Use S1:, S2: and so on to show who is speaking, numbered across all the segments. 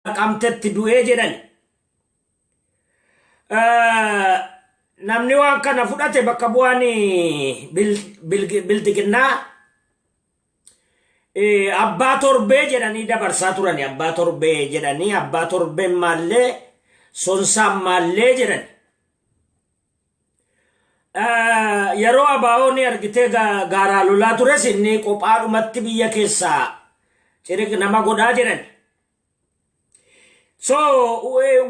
S1: Naqamtetti du'ee jedhani. Namni waan kana fudhate bakka bu'aan bildiginnaa abbaa torbee jedhanii dabarsaa turani. Abbaa torbee jedhanii abbaa torbeen maallee sonsaan maallee jedhani. Yeroo ABO'n argitee gaaraa lolaa tures inni qophaadhumatti biyya keessaa ciriq nama godhaa jedhan. So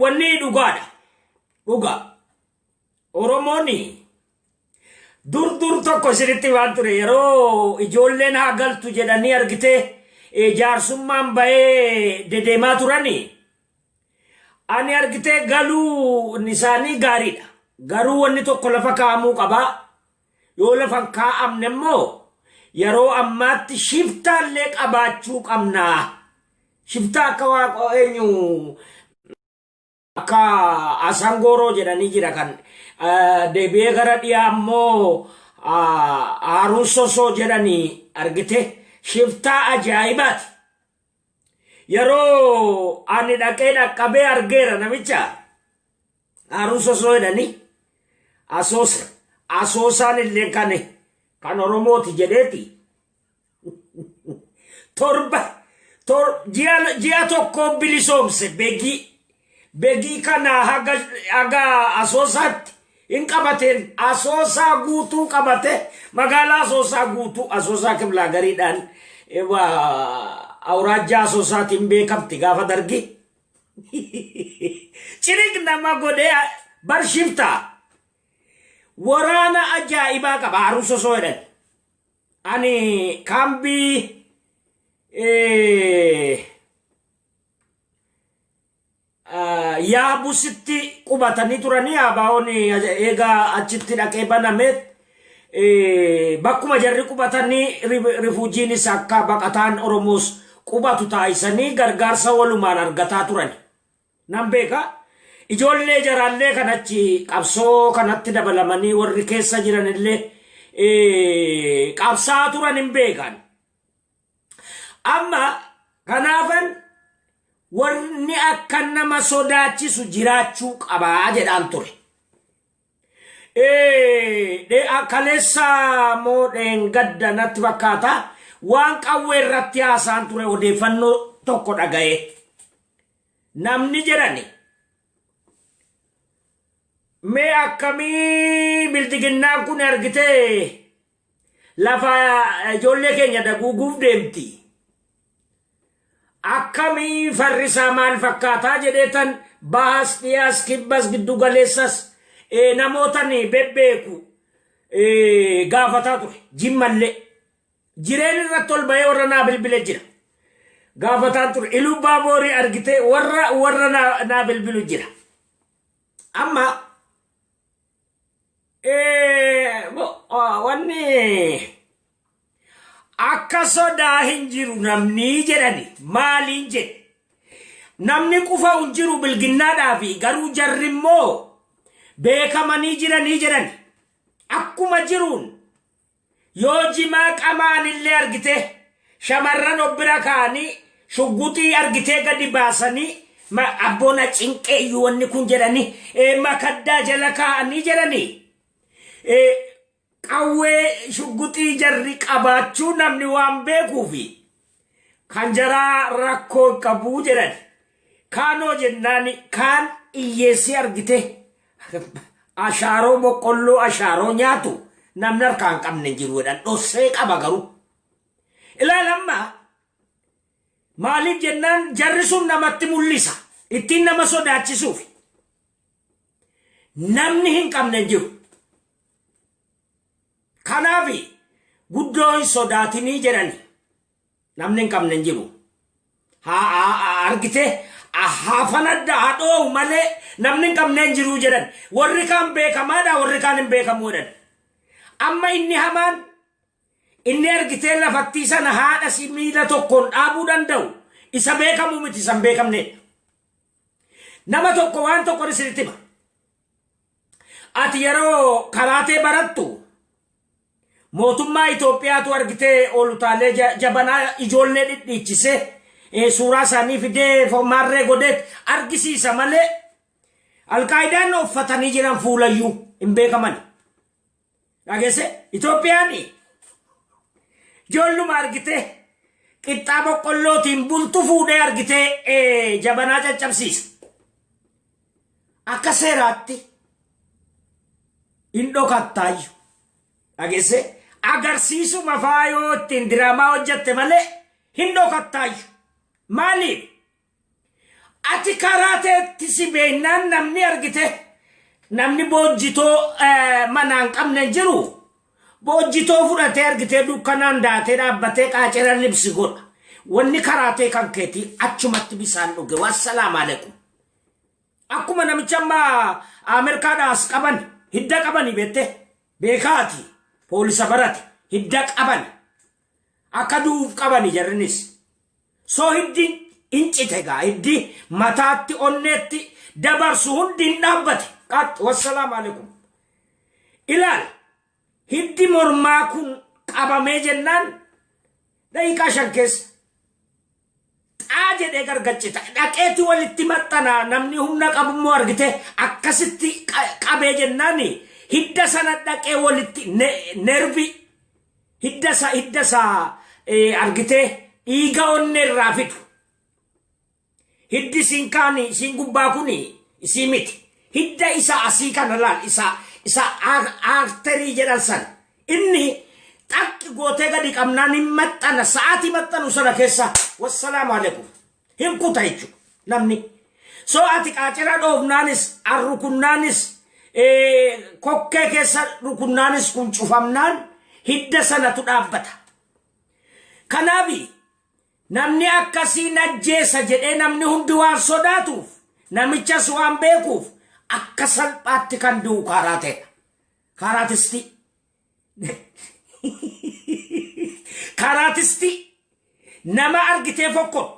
S1: wanni dhugaadha. Dhugaa. Oromoon dur dur tokko isinitti waan ture yeroo ijoolleen haa galtu jedhanii argitee jaarsummaan bahee dedeemaa turanii. Ani argitee galuu isaanii gaariidha. Garuu wanni tokko lafa kaa'amuu qaba. Yoo lafa hin kaa'amne immoo yeroo ammaatti shiftaallee qabaachuu qabna. Shiftaa akka waaqa eenyu akka Asangooroo jedhanii jira kan deebi'ee gara dhiyaa immoo Haaruun Sosoo jedhanii argite shiftaa ajaa'ibaati. Yeroo ani dhaqee dhaqqabee argeera namicha Haaruun Sosoo jedhanii asoosa asoosaan illee kan Oromooti jedheeti. Torba tor ji'a tokko bilisoomse begii kana haga asoosaatti hin qabateen asoosaa guutuu qabate magaalaa asoosaa guutuu asoosaa kiblaa gariidhaan awuraajjaa asoosaatiin beekamti gaafa dargi. Ciriq nama godhee bar shiftaa waraana ajaa'ibaa qaba Haaruun Sosoo jedhan. Ani kaambii Yaabusitti qubatanii turanii ABO'n eega achitti dhaqee baname bakkuma jarri qubatanii rifuujiinis akka baqataan Oromoos qubatu taasisanii gargaarsa walumaan argataa turan. Nan beeka. Ijoollee jaraallee kan achi qabsoo kanatti dabalamanii warri keessa jiranillee qabsaa turan hin beekan. Amma kanaafan wanni akka nama sodaachisu jiraachuu qabaa jedhaan ture. Kaleessa moo dheengadda natti fakkaata waan qawwee irratti haasaan ture odeeffannoo tokko dhaga'ee. Namni jedhani mee akkamii bildiginnaan kun argitee lafa ijoollee keenya daguuguuf deemti. Akkamii farrisaa maal fakkaataa jedheetan bahas dhiyaas kibbas giddu galeessas namootan bebbeeku gaafataa ture jimmallee. Jireen irratti ol bahee warra naa bilbile jira. Gaafataan ture. Ilubbaa boorii argitee warra naa bilbilu jira. Amma wanni akka sodaa hin jiru namni jedhani maaliin jedhe. Namni qufa hin jiru bilginnaadhaa fi garuu jarri immoo beekamanii jiranii jedhani. Akkuma jiruun Yoo jimaa qamaan illee argite shamarran of bira kaa'anii shugguxii argitee gadi baasanii abboona cinqee iyyuu wanni kun jedhanii makaddaa jala kaa'anii jedhanii qawwee shugguxii jarri qabaachuu namni waan beekuufi kan jaraa rakkoo hin qabuu jedhan. Kaanoo jennaani kaan hiyyeessii argite ashaaroo boqqolloo ashaaroo nyaatu namni harkaa hin qabne hin jiru jedhan dhossee qaba garuu. Ilaal amma maaliif jennaan jarri sun namatti mul'isa ittiin nama sodaachisuuf namni hin qabne hin jiru. Kanaaf guddoo hin sodaatinii jedhani. Namni hin qabne hin jiru. Haa argite haa fanadda haa dhoohu malee namni hin qabne hin jiru jedhan. Warri kaan beekamaadha warri kaan hin beekamu jedhan. Amma inni hamaan inni argitee lafattii sana haadha si miila tokkoon dhaabuu danda'u isa beekamu miti isa hin beekamnedha. Nama tokko waan tokko isinitti hima. Ati yeroo karaatee barattu mootummaa Itoophiyaatu argitee ol utaalee jabanaa ijoollee dhidhiichisee Suuraa isaanii fidee maarree godheet argisiisa malee Alqaayidaan uffatanii jiran fuulayyuu hin beekaman. Dhageesse, Itoophiyaan ijoolluma argitee qixxaa boqqollootiin bultu fuudhee argitee jabanaa caccabsiisa. Akka seeraatti hin dhokattaayyuu. Dhageesse, agarsiisuma faayoo ittiin diraamaa hojjatte malee hin dhokattaayyuu. Maaliif? Ati karaa teetti si beeknaan namni argite, namni boojjitoo manaa hin qabne hin jiru. Boojjitoo fudhatee argitee dukkanaan daatee dhaabbatee qaacera libsi godha. Wanni karaa tee kan keetii achumatti bisaan dhuge, wassalaam alaikum. Akkuma namicha amma Ameerikaadhaa as qaban, hidda qabanii beette, beekaati poolisa barate, hidda qaban, akka du'uuf qabani jarrinis. So hiddi hin cite gaa, hiddi mataatti onneetti dabarsu hundi hin dhaabbate. Qax, wassalaam alaikum. Ilaal, hiddi mormaa kun qabamee jennaan daqiiqaa 5 keessa xaa jedhee gargaccita. Dhaqeeti walitti maxxana, namni humna qabummoo argite akkasitti qabee jennaan hidda sana dhaqee walitti nervi hidda isaa argitee dhiiga onnee irraa fidu. Hiddi isiin kaani isiin gubbaa kun isii miti. Hidda isa asii kana laal, isa artery jedhan sana. Inni xaqqi gootee gadi qabnaan hin maxxana, sa'aatii maxxanu sana keessa wassalaamu alaikum. Hin kuta jechuudha namni. So ati qaacira dhoofnaanis, arrukunnaanis, kokkee keessa rukunnaanis kun cufamnaan hidda sanatu dhaabbata. Kanaaf namni akkasii najjeessa jedhee namni hundi waan sodaatuuf, namichas waan beekuuf, akka salphaatti kan du'u kaaraateedha. Kaaraatistii. Kaaraatistii nama argitee fokkor.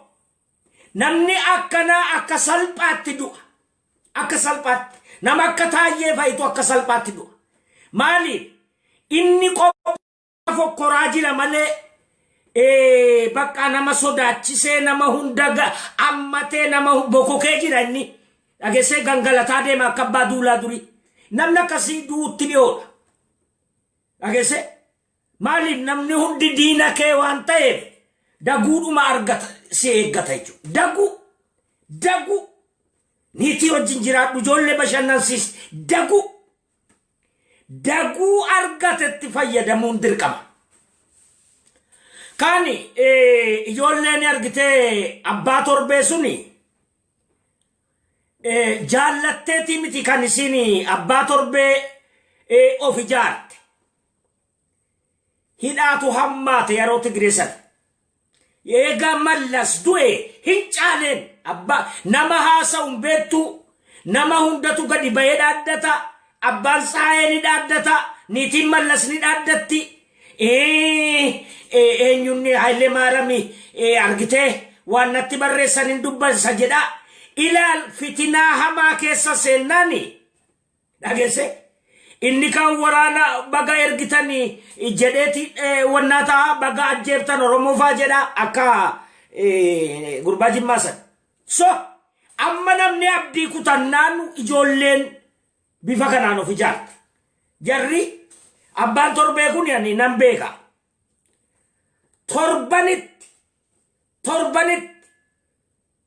S1: Namni akkanaa akka salphaatti du'a. Akka salphaatti. Nama akka Taayyee fa'itu akka salphaatti du'a. Maaliif? Inni qophaa fokkoraa jira malee bakka nama sodaachisee, nama hunda ammatee, nama bokokee jira inni. Dhageessee gangalataa deema akka abbaa duulaa durii. Namni akkasii du'utti dhiyoodha. Dhageessee? Maaliif? Namni hundi diina kee waan ta'eef daguudhuma argata, si eeggata jechuudha. Daguu, daguu, niitii wajjin jiraadhu, ijoollee bashannansiis, daguu, daguu argatetti fayyadamuun dirqama. Kaani ijoolleen argitee abbaa torbee suni jaallatteetii miti kan isiin abbaa torbee of ijaarte. Hidhaatu hammaate yeroo Tigree sana. Eegaa Mallas du'e hin caaleen abbaa nama haasa'u hin beektu, nama hundatu gadi bahee dhaaddata, abbaan Tsaayee ni dhaaddata, niitiin Mallas ni dhaaddatti, eenyunni Hayilee Maarami argitee waan natti barreessan hin dubbansa jedha. Ilaal, fitinaa hamaa keessa seennaani, dhageesse, inni kaan waraana baga ergitanii jedheeti, wannaa ta'a, baga ajjeeftan Oromoo faa jedha akka gurbaa Jimmaa san. So amma namni abdii kutannaan ijoolleen bifa kanaan of ijaarte. Jarri abbaan torbee kun ani nan beeka. Torbanitti torbanitti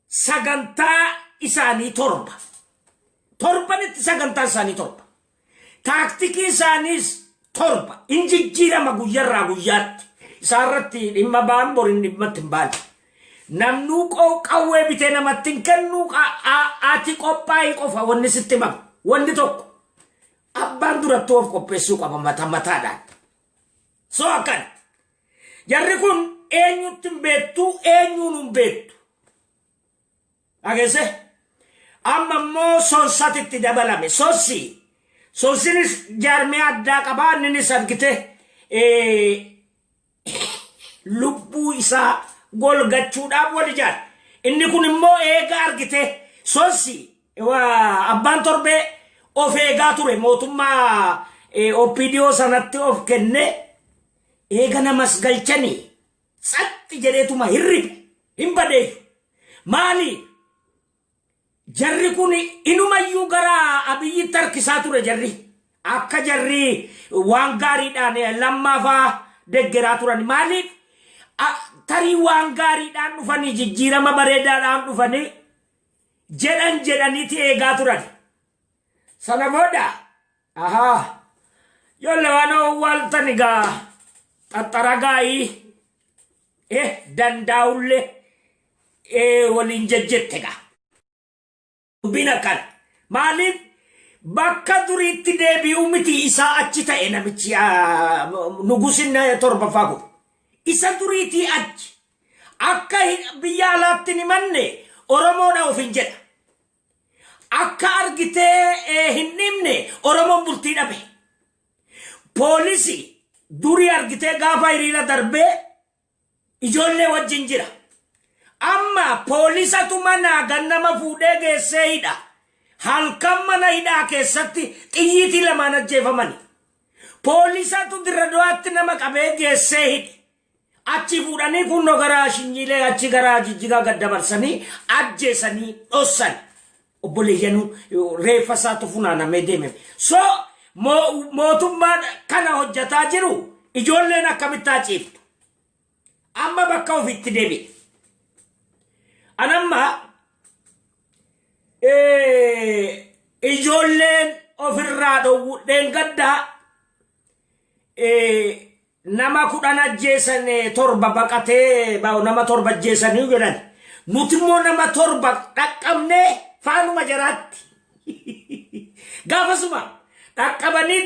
S1: sagantaa isaanii 7. Torbanitti sagantaa isaanii 7. Taaktikii isaaniis 7. In jijjiirama guyyarraa guyyaatti. Isaarratti dhimma ba'an borin dhimma itti hin baane. Namnuu qawwee bitee namatti hin kennu, ati qophaa'ii qofa wanni sitti himamu. Wanni tokko abbaan duratti of qopheessuu qaba mata mataadhaan. So akkana. Jarri kun eenyutti hin beektu, eenyuun hin beektu. Dhageesse? Amma immoo sonsatitti dabalame. Sonsi. Sonsinis jaarmee addaa qabaa, inninis argite lubbuu isaa golgachuudhaaf wal ijaare. Inni kun immoo eega argite sonsi abbaan torbee of eegaa ture, mootummaa OPDO sanatti of kenne, eega namas galchanii tsatti jedheetuma hirribe, hin badeeyyu. Maali? Jarri kun inumayyuu gara Abiyyitti harkisaa ture jarri. Akka jarri waan gaariidhaan Lammaafaa deggeraa turan. Maaliif? Tarii waan gaariidhaan dhufanii, jijjiirama bareedaadhaan dhufanii jedhan jedhaniiti eegaa turan. Sana booda ahaa ijoollee waan owwaaltan egaa xaxxara gaa'ii dandaa'ullee waliin jejjette egaa. Dubbiin akkana. Maaliif bakka duriitti deebi'uu miti, isaa achi ta'e namichi nugusin torbaffaa kun. Isa duriitii achi akka biyya alaatti hin himanne Oromoodha of hin jedha. Akka argitee hin dhimne Oromoon bultii dhabe. Poolisii durii argitee gaafa hiriira darbee ijoollee wajjin jira. Amma poolisatu mana gannama fuudhee geessee hidha. Halkan mana hidhaa keessatti xiyyiitii lamaan ajjeefamani. Poolisatu Dirra Dawaatti nama qabee geessee hidhe. Achi fuudhanii kunnoo gara Shinyiilee, achi gara Jijjigaa gad dabarsanii ajjeesanii dhossan. Obboleeyyanuu reeffa isaatu funaanamee deeme. So mootummaan kana hojjataa jiru ijoolleen akkamitti haa ciiftu? Amma bakka ofiitti deebi'e. Anamma ijoolleen ofirraa dhowwu dheengaddaa nama 10 ajjeesan, torba baqatee, nama torba ajjeesanii jedhan. Nuti immoo nama torba dhaqqabnee faanuma jaraatti. Gaafasuma dhaqqabanii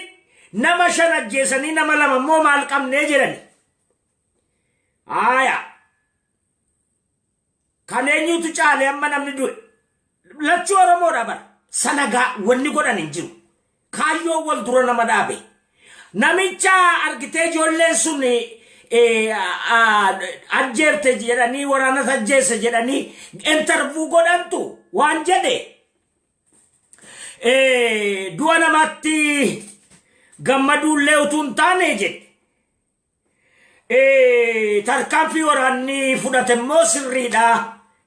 S1: nama shan ajjeesanii, nama lama immoo maal qabnee jedhani. Haaya. Kan eenyutu caale amma namni du'e? Lachuu Oromoodha bara. Sana gaa wanni godhan hin jiru. Kaayyoo wal dura nama dhaabe. Namicha argitee ijoolleen sun ajjeefte jedhanii, waraanas ajjeesse jedhanii interview godhantu waan jedhe. Du'a namaatti gammaduullee utuu hin taane jedhe. Tarkaanfii waraanni fudhate immoo sirriidha,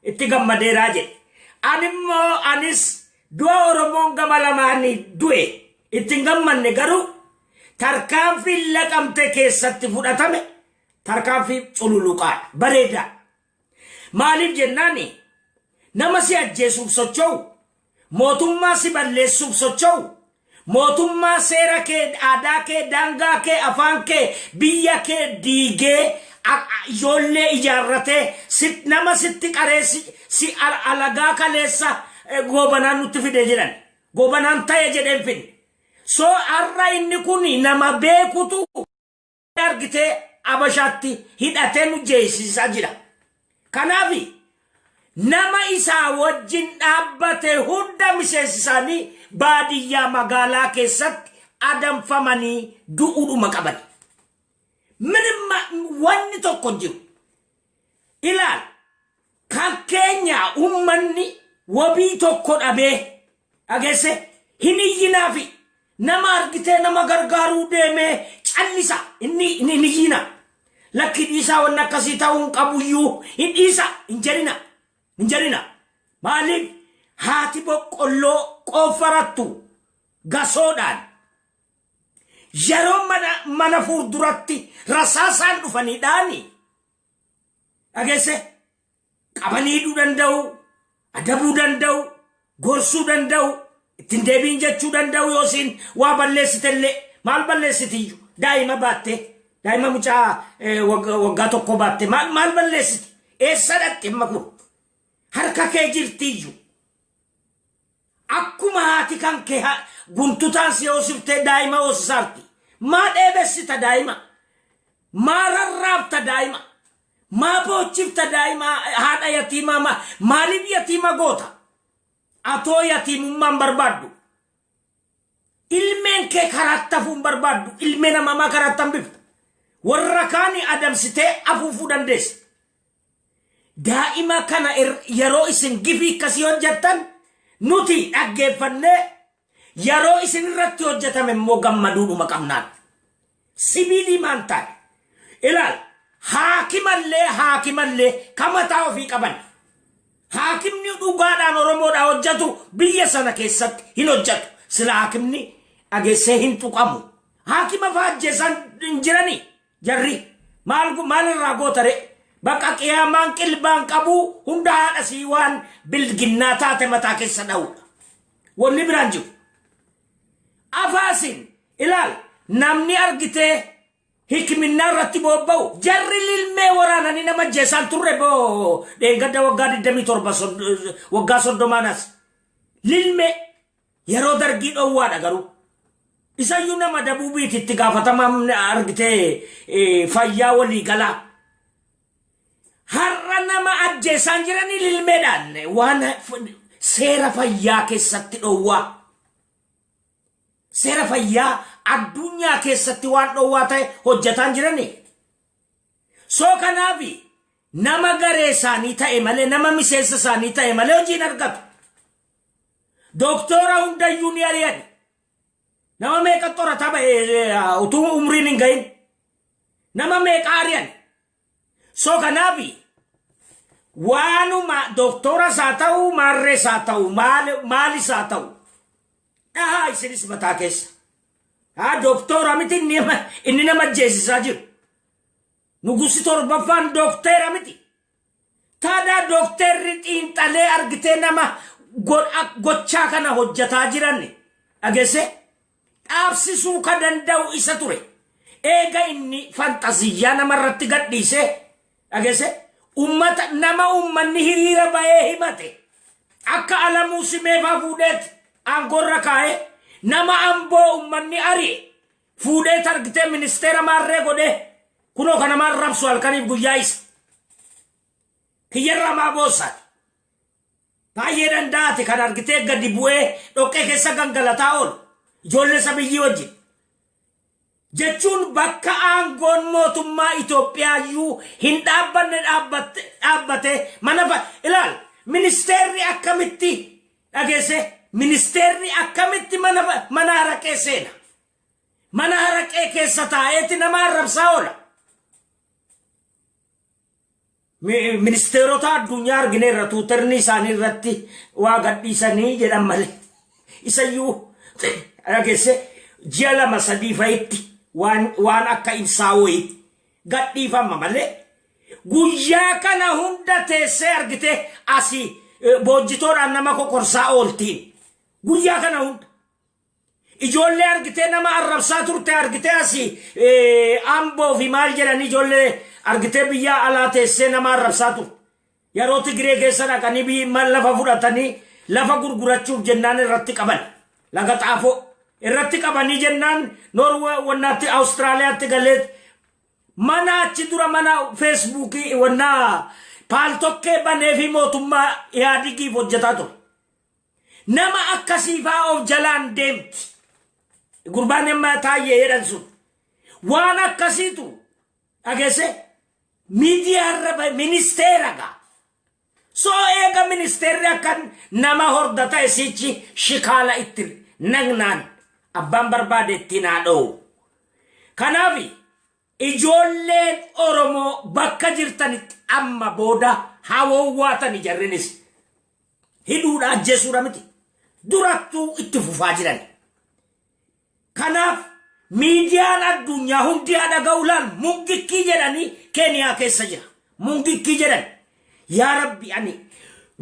S1: itti gammadeeraa jedhe. Ani immoo anis du'a Oromoon gama lamaanii du'e itti hin gammanne, garuu tarkaanfii Laqamte keessatti fudhatame tarkaanfii cululuqaadha, bareedaa. Maaliif jennaani, nama si ajjeesuuf socho'u, mootummaa si balleessuuf socho'u, mootummaa seera kee, aadaa kee, daangaa kee, afaan kee, biyya kee diigee ijoollee ijaarratee nama sitti qaree si alagaa kaleessa Goobanaan nutti fide jedhan. Goobanaan ta'e jedheen fidne. So har'a inni kun nama beekutu argitee Abashaatti hidhatee nu jeesisaa jira. Kanaaf nama isaa wajjin dhaabbate hunda miseensi isaanii baadiyyaa magaalaa keessatti adamfamanii du'uudhuma qaban. Minimma wanni tokko hin jiru. Ilaal, kan keenya ummanni wabii tokko dhabee dhageesse hin iyyinaafi. Nama argitee nama gargaaruu deemee callisa, inni hin iyyina. Lakki, dhiisaa, wanni akkasii ta'uu hin qabuyyuu hin dhiisa hin jedhina, hin jedhina. Maaliif, haati boqqolloo qooffarattu gasoodhaan yeroo mana fuulduratti rasaasaan dhufaniidhaani dhageesse qabanii hidhuu danda'u, adabuu danda'u, gorsuu danda'u, ittiin deebiin jechuu danda'u. Yoo isiin waa balleessitellee, maal balleessitiyyuu? Daa'ima baattee, daa'ima mucaa waggaa tokko baatte, maal maal balleessiti? Eessa dhaqxe? Amma kun harka kee jirtiyyuu. Akkuma haati kan kee guntutaan si hoosiftee daa'ima hoosisaarti. Maa dheebessita daa'ima? Maa rarraafta daa'ima? Maa boochifta daa'ima? Haadha yatiimaa maaliif yatiima goota? Atoo yatiimummaan barbaaddu. Ilmeen kee karaatti hafuu hin barbaaddu. Ilmee namamaa karaatti hambifta. Warra kaanii adamsitee afuufuu dandeessa. Daa'ima kana yeroo isin gifii akkasii hojjettan nuti dhaggeeffannee, yeroo isin irratti hojjetame immoo gammaduudhuma qabnaan. Sibiilii maan taate? Ilaal, haakimallee kan mataa ofii qaban. Haakimni dhugaadhaan Oromoodhaa hojjetu biyya sana keessatti hin hojjetu. Sila haakimni dhageessee hin tuqamu. Haakima fa'aa ajjeesaan hin jirani jarri. Maal maalirraa gootare? Bakka qiyaamaan qilbaan qabu hunda haadha sii waan bilginnaa taate mataa keessa dha'uudha. Wanni biraan jiru. Afaasin ilaal, namni argitee hikiminnaa irratti bobba'u jarri lilmee waraananii nama ajjeesaan turre boo dheengadda waggaa 27, waggaa 30 as lilmee yeroo Dargii dhoowwaadha. Garuu isayyuu nama dabuubiiti itti gaafatamaa argitee fayyaa walii galaa. Har'a nama ajjeesaan jiranii lilmeedhaan waan seera fayyaa keessatti dhoowwaa, seera fayyaa addunyaa keessatti waan dhoowwaa ta'e hojjetaan jirani. Soo kanaaf nama garee isaanii ta'e malee, nama miseensa isaanii ta'e malee hojii hin argatu. Dooktora hundayyuu ni ari'an. Nama meeqa xorata ba'e utuu umriin hin gahin? Nama meeqa ari'an? Soo kanaaf waanuma dooktoras haa ta'u, maarrees haa ta'u, maalis haa ta'u, dhahaa isinis mataa keessa. Haa, dooktora miti inni nama ajjeesisaa jiru. Nugusi torbaffaan dookteera miti. Taadaa dookterri xiinxalee argitee nama gochaa kana hojjetaa jiran dhageesse dhaabsisuu ka danda'u isa ture. Eega inni fantasiyyaa namarratti gadhiise, dhageesse, ummata nama ummanni hiriira ba'ee himate akka Alamuu Simeefaa fuudheet aangoorra kaa'ee, nama Amboo ummanni ari'e fuudhee argitee ministeera maarree godhee, kunoo kana maal rabsu halkaniif guyyaa isa. Kiyyarraa maa boossaati? Baay'ee danda'aati kan argitee gadi bu'ee dhoqqee keessa gangalataa oolu ijoollee sabiyyii wajjin. Jechuun bakka aangoon mootummaa Itoophiyaa iyyuu hin dhaabbanne dhaabbate mana ilaal, ministeerri akkamitti, dhageesse, ministeerri akkamitti mana haraqee seena? Mana haraqee keessa taa'eeti nama arrabsaa oola. Ministeerota addunyaa argineerra, tuutarni isaanii irratti waa gadhiisanii jedhan malee. Isayyuu, dhageesse, ji'a 2 3 fa'itti waan akka ibsaa wayii gadhiifama malee guyyaa kana hunda teessee argitee asii boojjitoodhaan nama kokorsaa ooltiin guyyaa kana hunda. Ijoollee argitee nama arrabsaa turte argitee asii Amboo fi maal jedhanii, ijoollee argitee biyya alaa teessee nama arrabsaa turte. Yeroo Tigiree keessa dhaqanii biyya lafa fudhatanii lafa gurgurachuuf jennaan irratti qaban. Laga Xaafoo irratti qabanii jennaan Noorwee wannaatti Awustiraaliyaatti galee mana achi dura mana Feesbuukii wannaa Paaltokkee banee fi mootummaa Ihaadigiif hojjetaa ture. Nama akkasiifaa of jalaan deemti. Gurbaan amma Taayyee jedhan sun. Waan akkasiitu, dhageesse, miidiyaarra bahe ministeera gaa. Soo eega ministeerri akkan nama horda ta'e, sichi shikaala itti nagnaan abbaan barbaade ittiin haa dho'u. Kanaaf ijoolleen Oromoo bakka jirtanitti amma booda hawwatani jarrinis hidhuudha, ajjeesuudha miti. Durattuu itti fufaa jiran. Kanaaf miidiyaan addunyaa hundi haa dhaga'u. Laal, Mungikkii jedhanii Keeniyaa keessa jira. Mungikkii jedhan. Yaa Rabbi, ani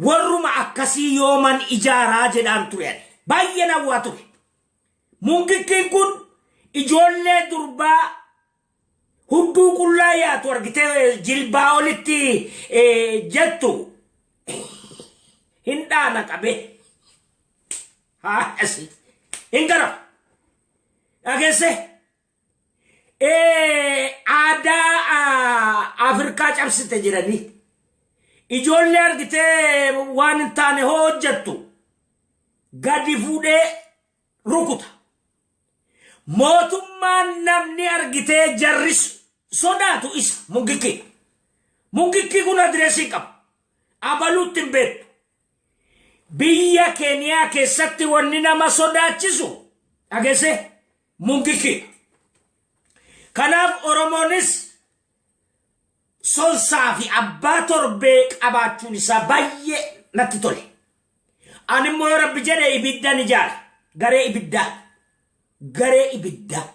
S1: warruma akkasii yooman ijaaraa jedhaan ture ani. Baay'ee hawwaa ture. Mungikkiin kun ijoollee durbaa hudduu qullaa yaatu argitee jilbaa olitti jettu hin dhaana qabee. Haadhasi hin garafu. Dhageesse, aadaa Afrikaa cabsite jedhanii ijoollee argitee waan hin taane hoo hojjettu gadi fuudhee rukuta. Mootummaan namni argitee jarri sodaatu isa Mungikkiidha. Mungikkii kun adireesii qaba. Abaluutti hin beektu. Biyya Keeniyaa keessatti wanni nama sodaachisu, dhageesse, Mungikkiidha. Kanaaf Oromoonis sonsaa fi abbaa torbee qabaachuun isaa baay'ee natti tole. Ani immoo yoo Rabbi jedhe ibiddan ijaara. Garee ibiddaa. Garee ibiddaa.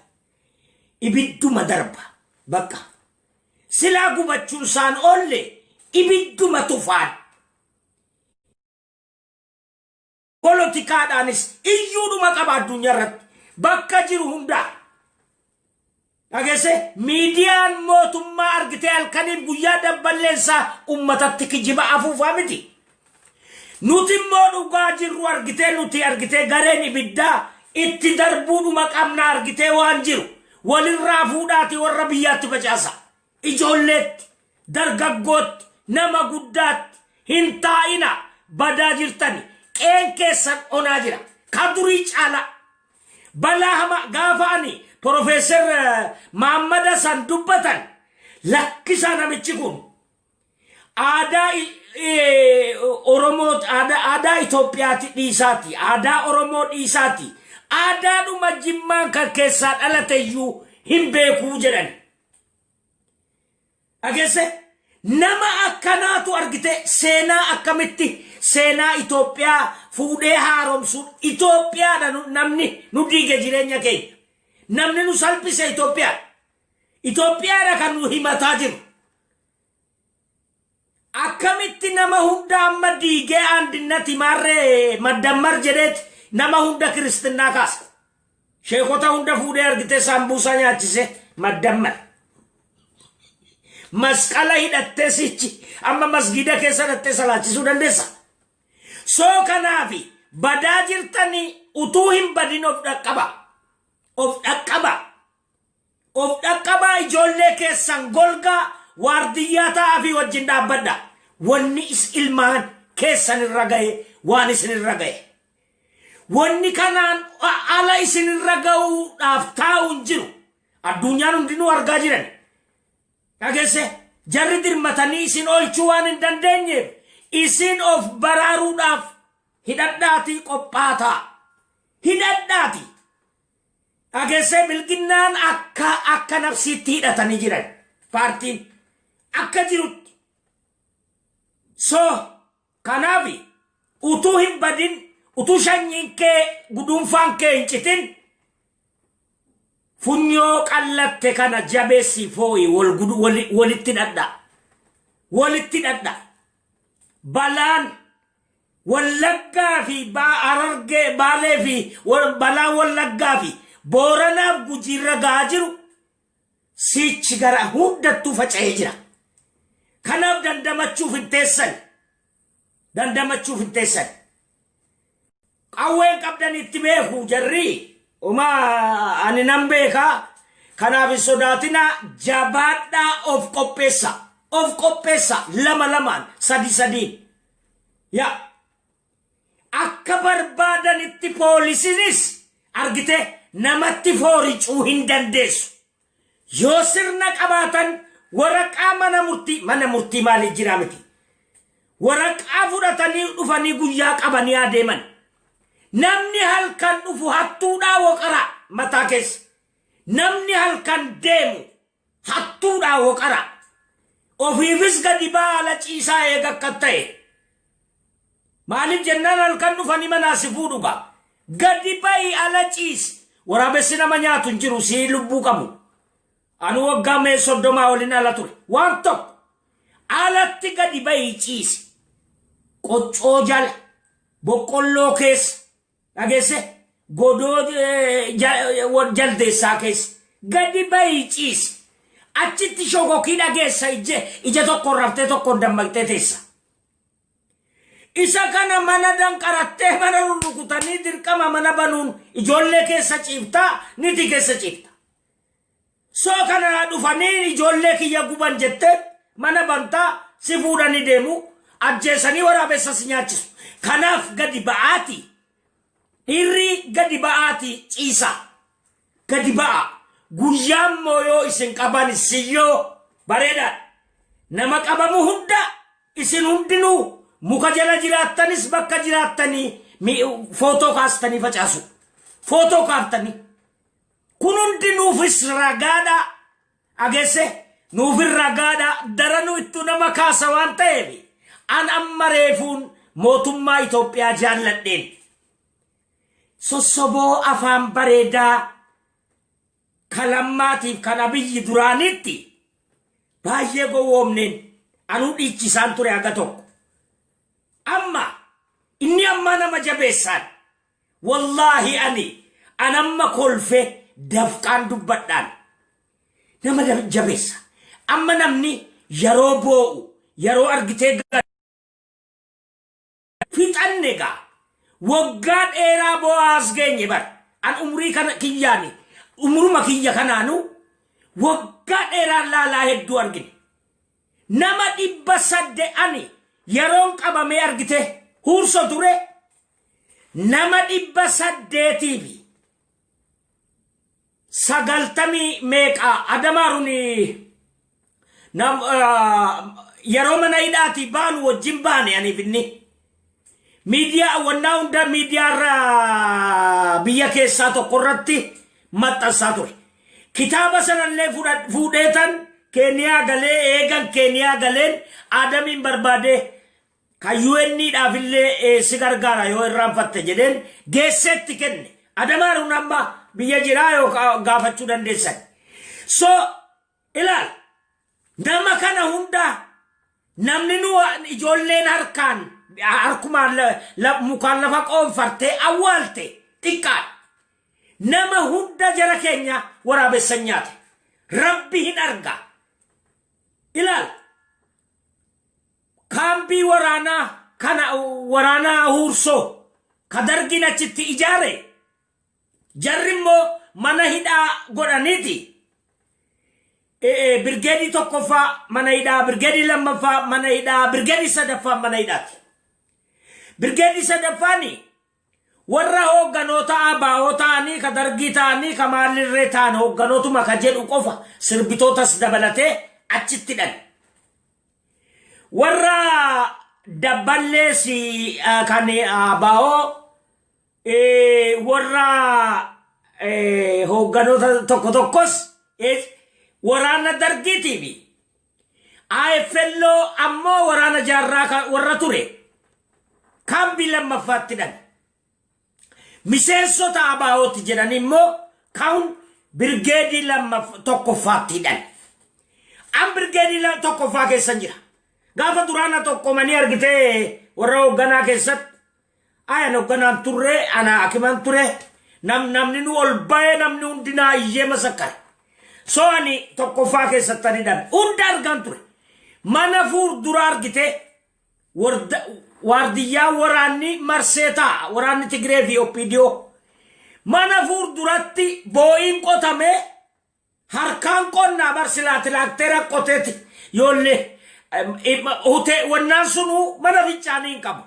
S1: Ibidduma darba. Bakka. Silaa gubachuun isaan oolle ibidduma tufaan. Polotikaadhaanis iyyuudhuma qaba addunyaa irratti. Bakka jiru hundaa. Dhageesse, miidiyaan mootummaa argitee halkaniif guyyaa dabballeessaa ummatatti kijiba afuufaa miti. Nuti immoo dhugaa jirru argitee, nuti argitee gareen ibiddaa itti darbuudhuma qabna. Argitee waan jiru walirraa fuudhaati warra biyyaatti facaasa. Ijoolleetti, dargaggootti, nama guddaatti hin taa'ina. Badaa jirtani, qeen keessan onaa jira. Ka durii caalaa. Balaa hama gaafa ani Profeesar Maammada san dubbatan, lakkisaa, namichi kun aadaa Oromoo, aadaa Itoophiyaati dhiisaati, aadaa Oromoo dhiisaati, aadaadhuma Jimmaan kan keessaa dhalate iyyuu hin beekuu jedhan. Dhageesse, nama akkanaatu argite seenaa akkamitti seenaa Itoophiyaa fuudhee haaromsuun? Itoophiyaadha namni nu diige jireenya keenya. Namni nu salphise Itoophiyaadha. Itoophiyaadha kan nu himataa jiru. Akkamitti nama hunda amma diigee andinnati maarree maddammar jedheeti nama hunda kiristinnaa kaasa? Sheekota hunda fuudhee argitee saambuusaa nyaachise maddammar. Masqala hidhattee sichi amma masgiida keessa hidhattee salaachisuu dandeessa. Soo kanaafi badaa jirtanii, utuu hin badin of dhaqqaba. Of dhaqqaba. Of dhaqqabaa, ijoollee keessan golgaa waardiyyaa ta'aa fi wajjin dhaabbadha. Wanni is ilmaan keessan irra gahe, waan isin irra gahe. Wanni kanaan ala isin irra gahuudhaaf taa'u hin jiru. Addunyaan hundinuu argaa jiran. Dhageesse, jarri dirmatanii isin oolchuu waan hin dandeenyeef, isin of baraaruudhaaf hidhadhaatii qophaataa. Hidhadhaatii. Dhageessee, bilginnaan akka nafsiitti hidhatanii jiran, paartiin akka jirutti. So kanaaf utuu hin badin, utuu shanyiin kee guduunfaan kee hin citin, funyoo qallatte kana jabeessi, foo'i, walitti dhadha. Walitti dhadha. Balaan Wallaggaa fi Harargee, Baalee fi balaa Wallaggaa fi Booranaaf Gujiirra gahaa jiru sichi gara hundattuu faca'ee jira. Kanaaf dandamachuuf hin teessan. Dandamachuuf hin teessan. Qawween qabdan itti beeku jarri. Homaa ani nan beekaa. Kanaaf hin sodaatina, jabaadhaa, of qopheessa. Of qopheessa, lama lamaan, sadi sadiin. Yaa akka barbaadanitti poolisiinis argite namatti fooricuu hin dandeessu. Yoo sirna qabaatan waraqaa mana murtii, mana murtii maaliif jira miti. Waraqaa fudhatanii dhufanii guyyaa qabanii adeeman. Namni halkan dhufu hattuudhaa woqara mataa keessa. Namni halkan deemu hattuudhaa woqara. Ofiifis gadi baala ciisaa eega akka ta'e. Maaliif jennaan halkan dhufanii manaa si fuudhu gaa. Gadi ba'i, ala ciisi. Waraabessi nama nyaatu hin jiru sii lubbuu qabu. Ani waggaa mee 30 waliin ala ture. Waan tokko alatti gadi ba'i, ciisi. Qoccoo jala, boqqolloo keessa, dhageesse, godoo jaldeessaa keessa gadi ba'i, ciisi. Achitti shokokii dhageessa, ija tokkoon raftee tokkoon dammaqxee teessa. Isa kana mana danqarattee mana rurrukutanii dirqama mana banuun ijoollee keessa ciiftaa, niti keessa ciifta. Soo kana dhufanii ijoollee kiyya guban jettee mana bantaa, si fuudhanii deemu, ajjeesanii waraabessa si nyaachisu. Kanaaf gadi ba'aati. Dhiirri gadi ba'aati ciisa. Gadi ba'a. Guyyaa immoo yoo isin qaban siyyoo bareedaadha. Nama qabamu hunda isin hundinuu muka jala jiraattanis bakka jiraattanii footoo kaastanii facaasu. Footoo kaaftanii. Kun hundi nuufis ragaadha. Dhageesse, nuufin ragaadha. Daranuu ittuu nama kaasa waan ta'eef an amma reefuun Mootummaa Itoophiyaa jaalladheen. Sossoboo afaan bareedaa kalammaatiif kan Abiyyi duraanitti baay'ee gowwoomneen anuu dhiichisaan ture haga tokko. Amma inni ammaa nama jabeessaan. Wallaahi ani anamma kolfe dafqaan dubbadhaan. Nama jabeessa. Amma namni yeroo boo'u, yeroo argitee fixanne gaa, waggaa dheeraa boo'aa as geenye bar. An umrii kana kiyyaani, umruma kiyya kanaanu waggaa dheeraa laalaa hedduu argine. Nama 800 ani yeroon qabamee argite Huurso ture, nama 890 meeqa Adamaarun nam yeroo mana hidhaatii baanu wajjin baane. Aniif inni miidiyaa wannaa hunda miidiyaarra biyya keessaa tokko irratti maxxansaa ture. Kitaaba sanallee fuudheetan Keeniyaa galee, eegan Keeniyaa galeen Adamiin barbaadee kan UN dhaaf illee si gargaara yoo irraanfatte jedheen geesseetti kenne. Adamaaruun amma biyya jiraa yoo gaafachuu dandeessan. So ilaal, nama kana hunda namni nu ijoolleen harkaan harkumaan mukaan lafa qoonfartee awwaalte xiqqaadha. Nama hunda jara keenya waraabessan nyaate. Rabbi hin arga. Ilaal, kaambii waraanaa kana, waraanaa Huursoo ka Dargiin achitti ijaare, jarri immoo mana hidhaa godhaniiti. Birgeedii tokkoffaa mana hidhaa, birgeedii lammaffaa mana hidhaa, birgeedii sadaffaa mana hidhaati. Birgeedii sadaffaani warra hoogganoota ABO ta'anii, ka Dargii ta'anii, ka maalirree ta'an, hoogganootuma ka jedhu qofa, sirbitootas dabalatee achitti hidhan. Warra dabballees kan ABO, warra hoogganoota tokko tokkos waraana Dargiitii fi AFLO ammoo waraana Jaarraa warra ture kaambii lammaffaatti hidhan. Miseensota ABO'ti jedhan immoo kan birgeedii tokkoffaatti hidhan. An birgeedii tokkoffaa keessan jira. Gaafa duraana tokkomanii argitee warra hoogganaa keessatti ayan hoogganaan turre, ana akiman ture, namni nu ol ba'ee namni hundinaa iyyee masakkare. So ani tokkoffaa keessatti ani hidhame. Hunda argaan ture. Mana fuuldura argitee waardiyyaa waraanni marsee taa'a. Waraanni Tigree fi OPDO. Mana fuulduratti boo'iin qotame, harkaan qonnaa barsilaa tilaakteera qoteeti yoollee hutee wannaan sunuu mana fincaanii hin qabu.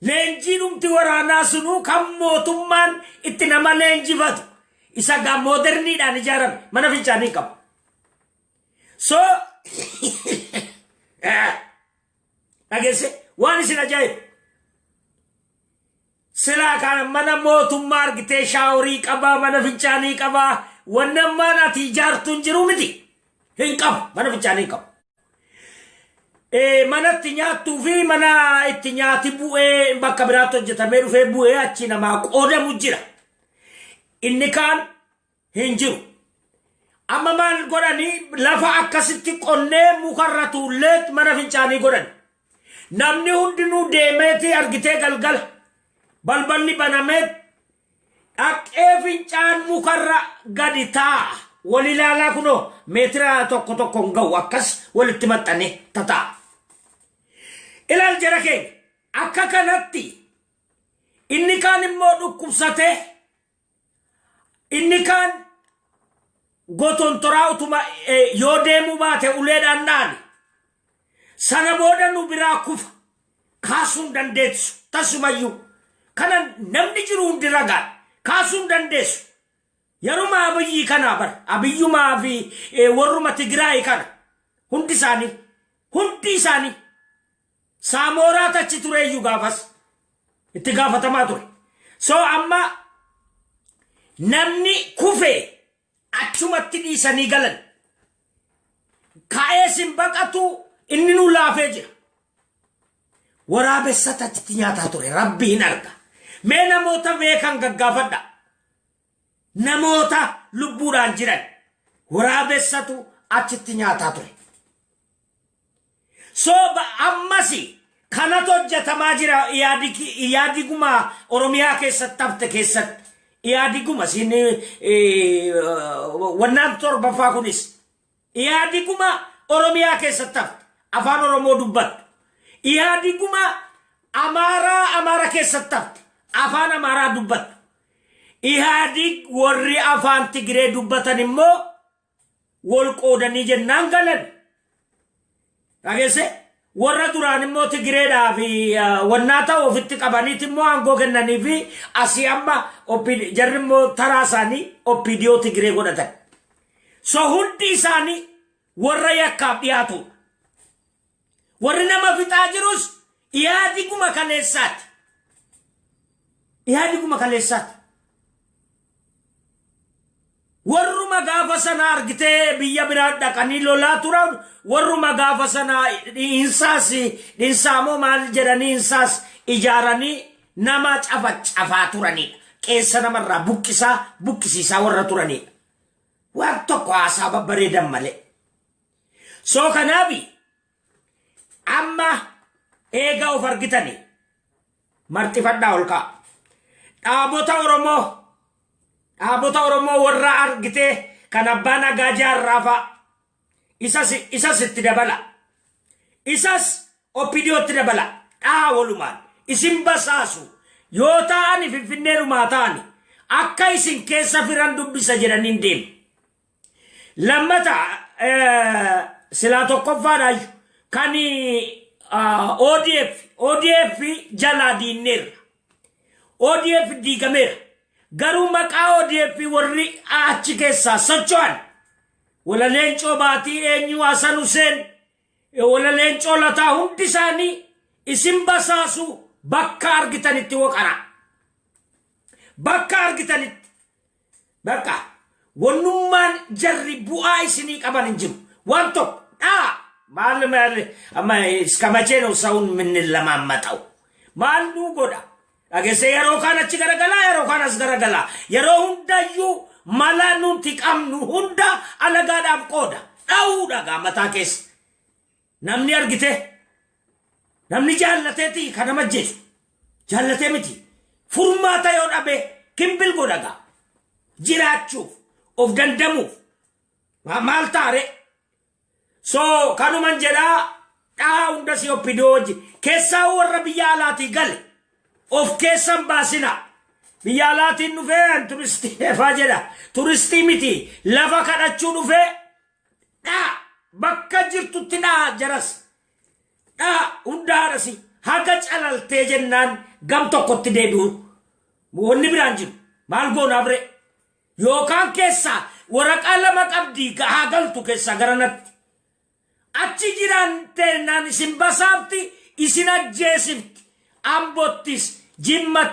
S1: Leenjii dhumti waraanaa sunuu kan mootummaan itti nama leenjifatu isa gaa mooderniidhaan ijaarame mana fincaanii hin qabu. So dhageesse, waan isin ajaa'ibu, silaa kana mana mootummaa argitee shaaworii qabaa, mana fincaanii qabaa, wanni ammaan ati ijaartu hin jiru miti, hin qabu, mana fincaanii hin qabu. Manatti nyaattuu fi mana itti nyaati bu'ee bakka biraatti hojjetamee dhufee bu'ee achi namaa qoodamu jira. Inni kaan hin jiru. Amma maal godhanii, lafa akkasitti qonnee mukarra tuullee mana fincaanii godhan. Namni hundinuu deemeeti argitee galgala balballi banamee dhaqee fincaan mukarra gadi taa'a. Wal ilaalaa kunoo meetira tokko tokko hin ga'u, akkas walitti maxxanee tataa'a. Ilaal jara keenya, akka kanatti inni kaan immoo dhukkubsatee, inni kaan gotontoraa utuma yoo deemuu baate uleedhaan dhaani. Sana booda nu biraa kufa, kaasuu hin dandeessu tasumayyuu. Kana namni jiru hundi ragaan, kaasuu hin dandeessu. Yeruma Abiyyii kanaa bara Abiyyumaa fi warruma Tigraay kana hundi isaanii, hundi isaanii Saamoraa tachi tureeyyuu gaafas itti gaafatamaa ture. So amma namni kufee achumatti dhiisanii galan. Ka'ees hin baqatu, inni nu laafee jira. Waraabessatu achitti nyaataa ture. Rabbi hin arga. Mee namoota beekan gaggaafadha. Namoota lubbuudhaan jiran waraabessatu achitti nyaataa ture. So ammas kanatu hojjetamaa jira. Iyaadiguma Oromiyaa keessatti hafte keessatti. Iyaadiguma siin wannaan torbaffaa kunis Iyaadiguma Oromiyaa keessatti hafte afaan Oromoo dubbattu. Iyaadiguma Amaaraa Amaara keessatti hafte afaan Amaaraa dubbattu. Ihaadig warri afaan Tigiree dubbatan immoo wal qoodanii jennaan galan. Dhageesse, warra duraan immoo Tigireedhaa fi wannaa ta'u ofitti qabaniiti immoo aangoo kennanii fi asii amma jarri immoo taraa isaanii OPDO Tigiree godhatan. So hundi isaanii warra yakkaaf dhiyaatudha. Warri nama fixaa jirus Iyaadiguma kaleessaati. Iyaadiguma kaleessaati. Warruma gaafa sana argitee biyya biraa dhaqanii lolaa turan, warruma gaafa sana dhiinsaas dhiinsaamoo maal jedhanii insaas ijaaranii nama cafa cafaa turanidha. Qeensa namarraa buqqisaa buqqisiisaa warra turanidha. Waan tokko haasaa babbareedan malee. So kanaafi amma eega of argitanii marxifadhaa ol ka'a. Dhaabota Oromoo warra argitee kan abbaa nagaa jaarraa fa'a isas itti dabala. Isas OPDOtti dabala. Dhaha walumaan isin basaasu yoo ta'ani Finfinneedhumaa ta'ani akka isin keessa firan dubbisa jedhanii hin deemu. Lammata, silaa tokkoffaadhaayu kan ODF jalaa diinneerra. ODF diigameera. Garuu maqaa ODF warri achi keessaa socho'an, wala Leencoo Baatii, eenyu, Hasan Huseen, wala Leencoo Lataa, hundi isaanii isin basaasu. Bakka argitanitti waqara. Bakka argitanitti. Bakka wannummaan jarri bu'aa isinii qaban hin jiru. Waan tokko dhaa maal maal amma እስከ መቼ ነው ሰውን የምንለማመጠው? Maal nuu godha? Dhageesse, yeroo kaan achi garagalaa, yeroo kaan as garagalaa, yeroo hundayyuu mala nuti qabnu hunda alagaadhaaf qooda. Dha'uudha gaa mataa keessa. Namni argite, namni jaallateeti kan nama ajjeesu. Jaallatee miti. Furmaata yoo dhabe kimbil godha gaa. Jiraachuuf, of dandamuuf. Maal taare? So kanuman jedhaa, dhahaa hunda si OPDO wajji. Keessaa warra biyya alaatii gale of keessan baasina. Biyya alaatiin dhufee turistii efaa jedha. Turistii miti, lafa kadhachuu dhufee. Dhaa, bakka jirtutti dhaa jaras. Dhaa hunda haadhasi haga calaltee jennaan gam tokkotti deebi'u. Wanni biraan jiru maal goonaaf ree? Yookaan keessaa waraqaa lama qabdii haa galtu keessaa garanatti. Achi jiraan teennaan isin basaafti, isin ajjeesifti. Ambottis, Jimmatti.